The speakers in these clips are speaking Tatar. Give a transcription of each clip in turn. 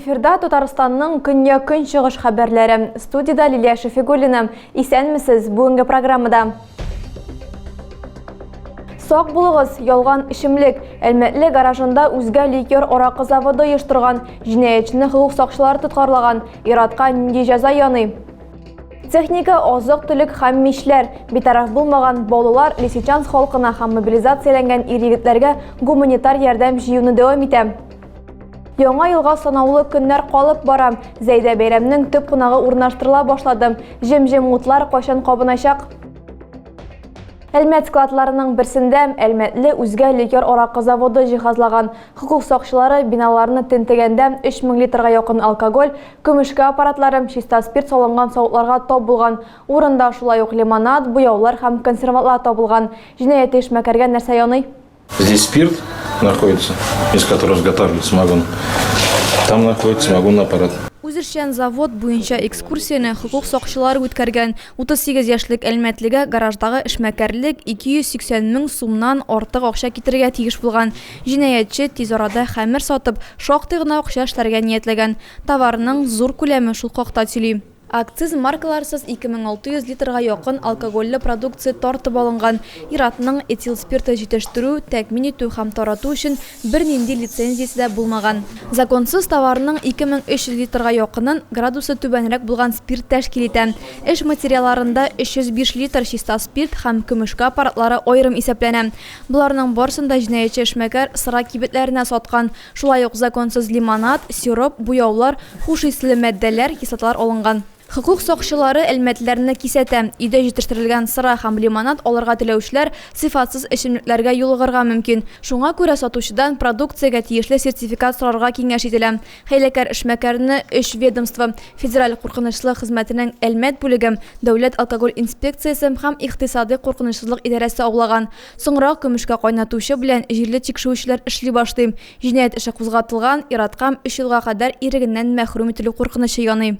Эфирда Татарстанның көньяк-көнчыгыш хәбәрләре. Студиядә Лилия Шәфигуллина. Исәнмесез, бүгенге программада. Сак булыгыз, ялган эчемлек. Әлмәтле гаражында үзгә ликер аракы заводы оештырган. Җинаятьчене хокук сакчылары тоткарлаган. Ир-атка нинди җәза яный? Техника, азык-төлек һәм мичләр. Битараф булмаган балалар Лисичанск халкына һәм мобилизацияләнгән ир-егетләргә гуманитар ярдәм җыюны дәвам итә. Яңа елга санаулы көннәр калып бара. Зәйдә бәйрәмнең төп кунагы урнаштырыла башлады. Җем-җем утлар кайчан кабыначак? Әлмәт складларының берсендә Әлмәтле үзгә ликер аракы заводы җиһазлаган. Хокук сакчылары биналарны тентегәндә 3000 литрга якын алкоголь, көмешкә аппаратлары, чиста спирт салынган савытларга тап булган. Урында шулай ук лимонад, буяулар һәм консервантлар табылган. Җинаятьле эшмәкәргә нәрсә яный? Здесь спирт находится, из которого изготавливают самогон. Там находится самогонный аппарат. Үзешчән завод буенча экскурсияне хокук сакчылары үткәргән. 38 яшьлек әлмәтлегә гараждагы эшмәкәрлек 280 мең сумнан артык акча китерергә тиеш булган. Җинаятьче тиз арада хәмер сатып, шактый гына акча эшләргә ниятләгән. Товарның зур күләме шул хакта сөйли. Акциз маркаларсыз 2600 литрга якын алкогольле продукция тартып алынган. Ир-атның этил спирты җитештерү, тәэмин итү һәм тарату өчен бернинди лицензиясе дә булмаган. Законсыз товарның 2300 литрга якынын градусы түбәнрәк булган спирт тәшкил итә. Эш материалларында 305 литр чиста спирт һәм көмешкә аппаратлары аерым исәпләнә. Боларның барысын да җинаятьче эшмәкәр сыра кибетләренә саткан. Шулай ук законсыз лимонад, сироп, буяулар, хуш исле матдәләр, кислоталар алынган. Хокук сакчылары әлмәтлеләрне кисәтә, өйдә җитештерелгән сыра һәм лимонад алырга теләүчеләр сыйфатсыз эчемлекләргә юлыгырга мөмкин. Шуңа күрә сатучыдан продукциягә тиешле сертификат сорарга киңәш ителә. Хәйләкәр эшмәкәрне өч ведомство, Федераль куркынычсызлык хезмәтенең Әлмәт бүлеге, Дәүләт алкоголь инспекциясе һәм Икътисадый куркынычсызлык идарәсе аулаган. Соңрак көмешкә кайнатучы белән җирле тикшерүчеләр эшли башлый. Җинаять эше кузгатылган, ир-атка өч елга кадәр ирегеннән мәхрүм ителү куркынычы яный.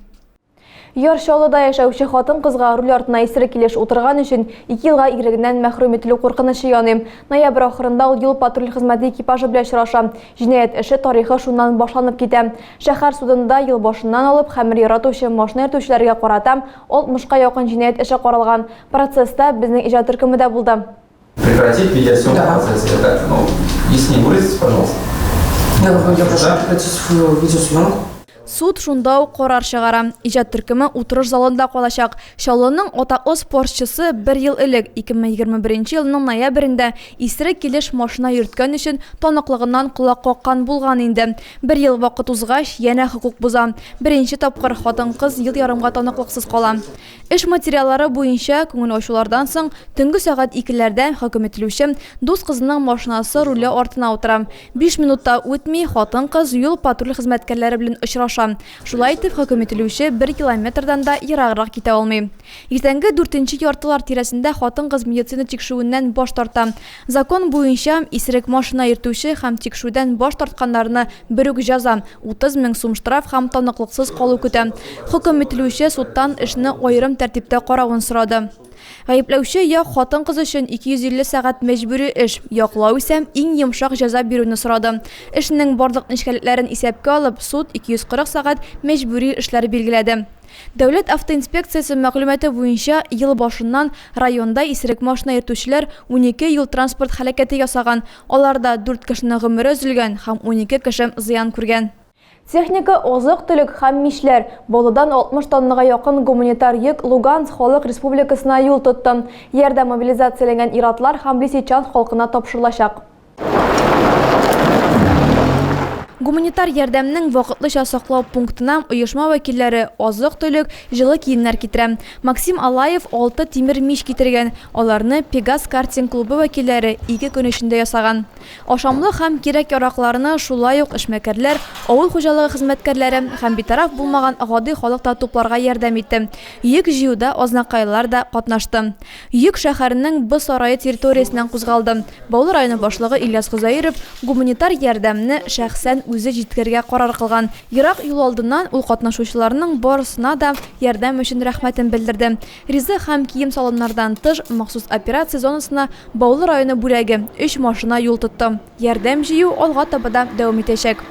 Яр Чаллыда яшәүче хатын-кызга руль артына исерек килеш утырган өчен ике елга ирегеннән мәхрүм ителү куркынычы яный. Ноябрь ахырында ул юл-патруль хезмәте экипажы белән очраша. Җинаять эше тарихы шуннан башланып китә. Шәһәр судында ел башыннан алып хәмер яратучы машина йөртүчеләргә карата 60 ка якын җинаять эше каралган. Процесста безнең иҗат төркеме дә булды. Прекратить видеосъемку да. процесса. Это, ну, яснее выразитесь, пожалуйста. Я, я прошу прекратить видеосъемку. Суд шунда ук карар чыгара. Иҗат төркеме утырыш залында калачак. Чаллының атаклы спортчысы бер ел элек, 2021 елның ноябрендә исерек килеш машина йөрткән өчен таныклыгыннан колак каккан булган инде. Бер ел вакыт узгач, янә хокук боза. Беренче тапкыр хатын-кыз ел ярымга таныклыксыз кала. Эш материаллары буенча, күңел ачулардан соң, төнге сәгать икеләрдә хөкем ителүче дус кызының машинасы руле артына утыра. Биш минут та үтми, хатын-кыз юл-патруль хезмәткәрләре белән очраша. Шулай итеп, хөкем ителүче бер километрдан да ераграк китә алмый. Иртәнге дүртенче яртылар тирәсендә хатын-кыз медицина тикшерүеннән баш тарта. Закон буенча, исерек машина йөртүче һәм тикшерүдән баш тартканнарны бер үк җәза, 30 мең сум штраф һәм таныклыксыз калу көтә. Хөкем ителүче судтан эшне аерым тәртиптә каравын сорады. Гаепләүче як хатын-кыз өчен 250 сәгать мәҗбүри эш, яклау исә иң йомшак җәза бирүне сорады. Эшнең барлык нечкәлекләрен исәпкә алып, суд 240 сәгать мәҗбүри эшләр билгеләде. Дәүләт автоинспекциясе мәгълүматы буенча, ел башыннан районда исерек машина йөртүчеләр 12 юл-транспорт һәлакәте ясаган. Аларда дүрт кешенең гомере өзелгән һәм 12 кеше зыян күргән. Техника, азык-төлек һәм мичләр, Баулыдан 60 тоннага якын гуманитар йөк Луганск Халык Республикасына юл тотты. Ярдәм мобилизацияләнгән ир-атлар һәм Лисичанск халкына тапшырылачак. Гуманитар ярдәмнең вакытлыча саклау пунктына оешма вәкилләре азык-төлек, җылы киемнәр китерә. Максим Алаев алты тимер мич китергән. Аларны Пегас картинг клубы вәкилләре ике көн эчендә ясаган. Ашамлык һәм кирәк-яракларны шулай ук эшмәкәрләр, авыл хуҗалыгы хезмәткәрләре һәм битараф булмаган гади халык та тупларга ярдәм итте. Йөк җыюда азнакайлылар да катнашты. Йөк шәһәрнең Боз сарае территориясеннән кузгалды. Баулы районы башлыгы Ильяс Гозәеров гуманитар ярдәмне шәхсән үзе җиткерергә карар кылган. Ерак юл алдыннан ул катнашучыларның барысына да ярдәм өчен рәхмәтен белдерде. Ризык һәм кием-салымнардан тыш, махсус операция зонасына Баулы районы бүләге, өч машина юл тотты. Ярдәм җыю алга таба да дәвам итәчәк.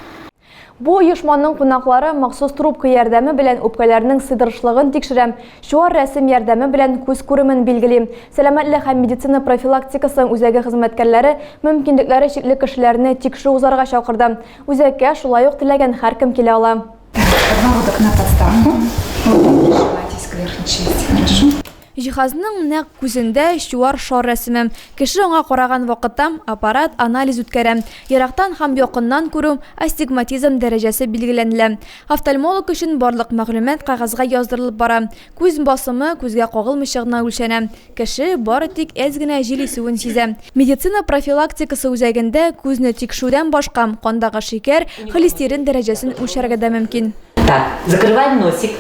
Бу оешманың кунаклары махсус трубка ярдәме белән үпкәләрнең сыйдырышлыгын тикшерә, чуар рәсем ярдәме белән күз күремен билгели. Сәламәтлек һәм медицина профилактикасы үзәге хезмәткәрләре мөмкинлекләре чикле кешеләрне тикшерү узарга чакырды. Үзәккә шулай ук теләгән һәркем килә ала. Подбородок на подставку. Вот так прижимайтесь к верхней части, хорошо? Җиһазның нәкъ күзендә чуар шар рәсеме. Кеше аңа караган вакытта аппарат анализ үткәрә. Ерактан һәм якыннан күрү, астигматизм дәрәҗәсе билгеләнелә. Офтальмолог өчен барлык мәгълүмат кәгазьгә яздырылып бара. Күз басымы күзгә кагылмыйча гына үлчәнә. Кеше бары тик әз генә җил исүен сизә. Медицина профилактикасы үзәгендә күзне тикшерүдән башка, кандагы шикәр, холестерин дәрәҗәсен үлчәргә дә мөмкин. Так, закрываем носик.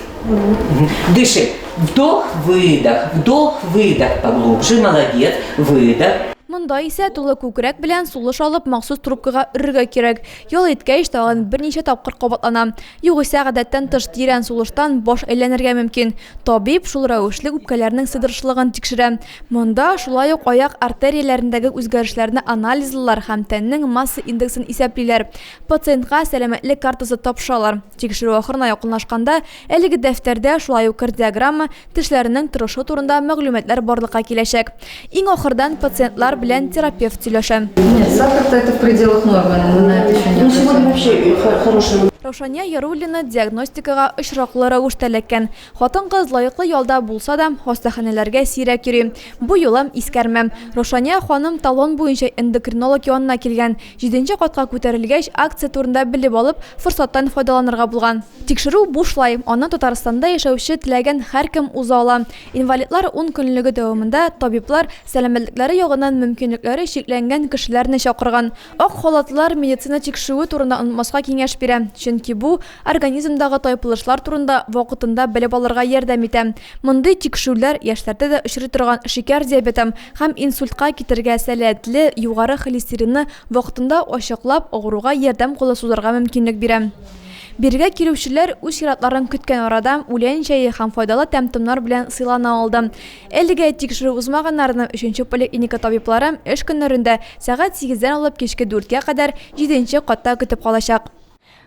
Дышим. Вдох, выдох, вдох, выдох. Поглубже, молодец. Выдох. Монда исә тулы күкрәк белән сулыш алып махсус трубкага өрергә кирәк. Ял иткәч, тагын берничә тапкыр кабатлана. Югыйсә, гадәттән тыш тирән сулыштан баш әйләнергә мөмкин. Табиб шул рәвешле үпкәләрнең сыдырышлыгын тикшерә. Монда шулай ук аяк артерияләрендәге үзгәрешләрне анализлыйлар һәм тәннең масса индексын исәплиләр. Пациентка сәламәтлек картасы тапшыралар. Тикшерү ахырына якынлашканда, әлеге дәфтәрдә шулай ук кардиограмма, тешләренең торышы турында мәгълүматлар барлыкка киләчәк. Иң ахырдан пациентлар белән терапевт сөйләшә. Нет, сахар-то это в пределах нормы, мы на это еще не Ну, сегодня вообще хороший. Раушания Яруллина диагностикага очраклы рәвештә эләккән. Хатын-кыз лаеклы ялда булса да, хастаханәләргә сирәк йөри. Бу юлы искәрмә. Раушания ханым талон буенча эндокринолог янына килгән. Җиденче катка күтәрелгәч, акция турында белеп алып, форсаттан файдаланырга булган. Тикшерү бушлай, аны Татарстанда яшәүче теләгән һәркем уза ала. Инвалидлар ун көнлеге дәвамында табиблар сәламәтлекләре ягыннан мөмкинлекләре чикләнгән кешеләрне чакырган. Ак халатлылар медицина тикшерүе турында онытмаска киңәш бирә, чөнки бу организмдагы тайпылышлар турында вакытында белеп алырга ярдәм итә. Мондый тикшерүләр яшьләрдә дә очрый торган шикәр диабеты һәм инсультка китерергә сәләтле югары холестеринны вакытында ачыклап, авыруга ярдәм кулы сузарга мөмкинлек бирә. Бирегә килүчеләр үз чиратларын көткән арада үлән чәе һәм файдалы тәм-томнар белән сыйлана алды. Әлегә тикшерү узмаганнарны өченче поликлиника табиблары эш көннәрендә сәгать сигездән алып кичке дүрткә кадәр җиденче катта көтеп калачак.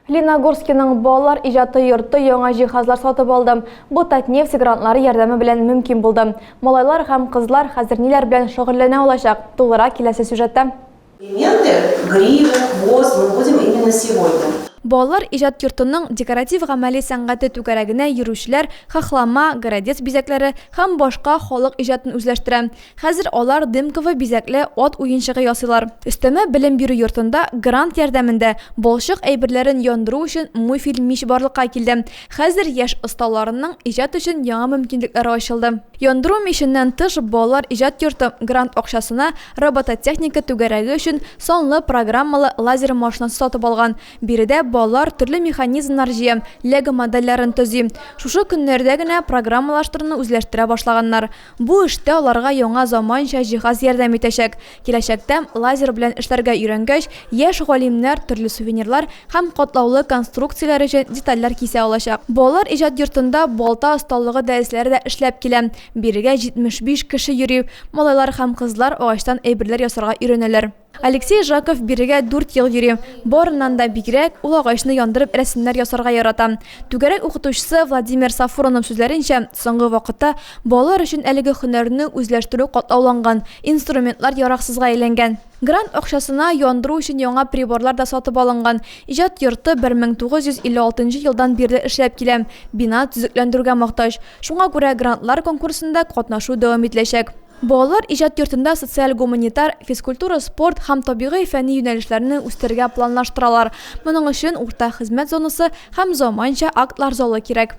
Лениногорскиның балалар иҗаты йорты яңа җиһазлар сатып алды. Бу Татнефть грантлары ярдәме белән мөмкин булды. Малайлар һәм кызлар хәзер ниләр белән шөгыльләнә алачак? Тулырак киләсе сюжетта. Элементы, гриву, хвост мы будем именно сегодня. Балалар иҗат йортының декоратив-гамәли сәнгате түгәрәгенә йөрүчеләр хохлама, городец бизәкләре һәм башка халык иҗатын үзләштерә. Хәзер алар дымково бизәкле ат уенчыгы ясыйлар. Өстәмә белем бирү йортында грант ярдәмендә балчык әйберләрен яндыру өчен муфель мич барлыкка килде. Хәзер яшь осталарының иҗат өчен яңа мөмкинлекләре ачылды. Яндыру миченнән тыш, балалар иҗат йорты грант акчасына робототехника түгәрәге өчен санлы программалы лазер машинасы сатып алган. Биредә балалар төрле механизмнар җыя, лего модельләрен төзи. Шушы көннәрдә генә программалаштыруны үзләштерә башлаганнар. Бу эштә аларга яңа заманча җиһаз ярдәм итәчәк. Киләчәктә лазер белән эшләргә өйрәнгәч, яшь галимнәр төрле сувенирлар һәм катлаулы конструкцияләр өчен детальләр кисә алачак. Балалар иҗат йортында балта осталыгы дәресләре дә эшләп килә. Бирегә 75 кеше йөри. Малайлар һәм кызлар агачтан әйберләр ясарга өйрәнәләр. Алексей Жаков бирегә дүрт ел йөри. Барыннан да бигрәк, ул агачны яндырып рәсемнәр ясарга ярата. Түгәрәк укытучысы Владимир Сафронов сүзләренчә, соңгы вакытта балалар өчен әлеге һөнәрне үзләштерү катлауланган, инструментлар яраксызга әйләнгән. Грант акчасына яндыру өчен яңа приборлар да сатып алынган. Иҗат йорты 1956 елдан бирле эшләп килә. Бина төзекләндерүгә мохтаҗ. Шуңа күрә грантлар конкурсында катнашу дәвам ителәчәк. Балалар иҗат йортында социаль-гуманитар, физкультура-спорт һәм табигый-фәнни юнәлешләрне үстерергә планлаштыралар. Моның өчен урта хезмәт зонасы һәм заманча актлар залы кирәк.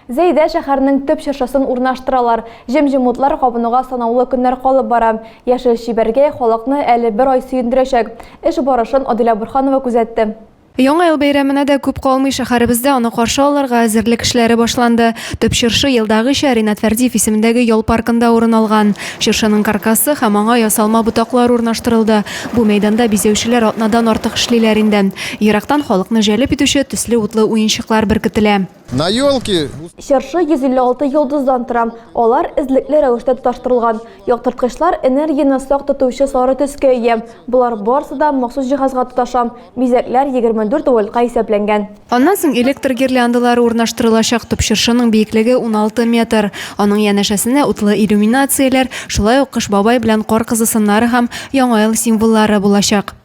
Зәйдә шәһәрнең төп чыршысын урнаштыралар. Җем-җем утлар кабынуга санаулы көннәр калып бара. Яшел чибәркәй халыкны әле бер ай сөендерәчәк. Эш барышын Адилә Борһанова күзәтте. Яңа ел бәйрәменә дә күп калмый, шәһәребездә аны каршы алырга әзерлек эшләре башланды. Төп чыршы елдагыча Ринат Фәрдиев исемендәге ял паркында урын алган. Чыршының каркасы һәм аңа ясалма ботаклар урнаштырылды. Бу мәйданда бизәүчеләр атнадан артык эшлиләр инде. Ерактан халыкны җәлеп итүче төсле утлы уенчыклар беркетелә. На елке Чыршы 156 йолдыздан тора. Алар эзлекле рәвештә тоташтырылган. Яктырткычлар энергияне сак тотучы сары төскә ия. Болар барысы да махсус җиһазга тоташа. Бизәкләр 24 вольтка исәпләнгән. Аннан соң электр гирляндалары урнаштырылачак. Төп чыршының биеклеге 16 метр. Аның янәшәсенә утлы иллюминацияләр, шулай ук Кыш бабай белән Кар кызы сыннары һәм Яңа ел символлары булачак.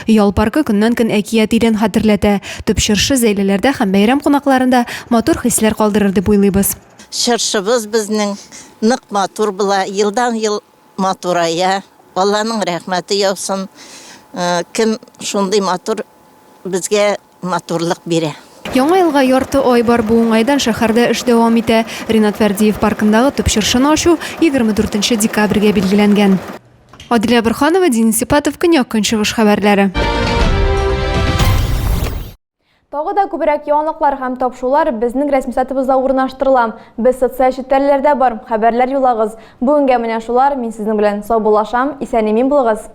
Ял паркы көннән-көн әкият илен хәтерләтә. Төп чыршы зәйлеләрдә һәм бәйрәм кунакларында матур хисләр калдырыр дип уйлыйбыз. Чыршыбыз безнең нык матур була, елдан-ел матурая. Алланың рәхмәте яусын, кем шундый матур безгә матурлык бирә. Яңа елга ярты ай бар, бу уңайдан шәһәрдә эш дәвам итә. Ринат Фәрдиев паркындагы төп чыршыны ачу 24 декабрьгә билгеләнгән. Адилә Борһанова, Денис Ипатов, Көньяк-Көнчыгыш хәбәрләре. Тагы да күбрәк яңалыклар һәм тапшырулар безнең рәсми сайтыбызда урнаштырыла. Без социаль челтәрләрдә бар, хәбәрләр юллагыз. Бүгенгә менә шулар, мин сезнең белән саубуллашам, исән-имин булыгыз.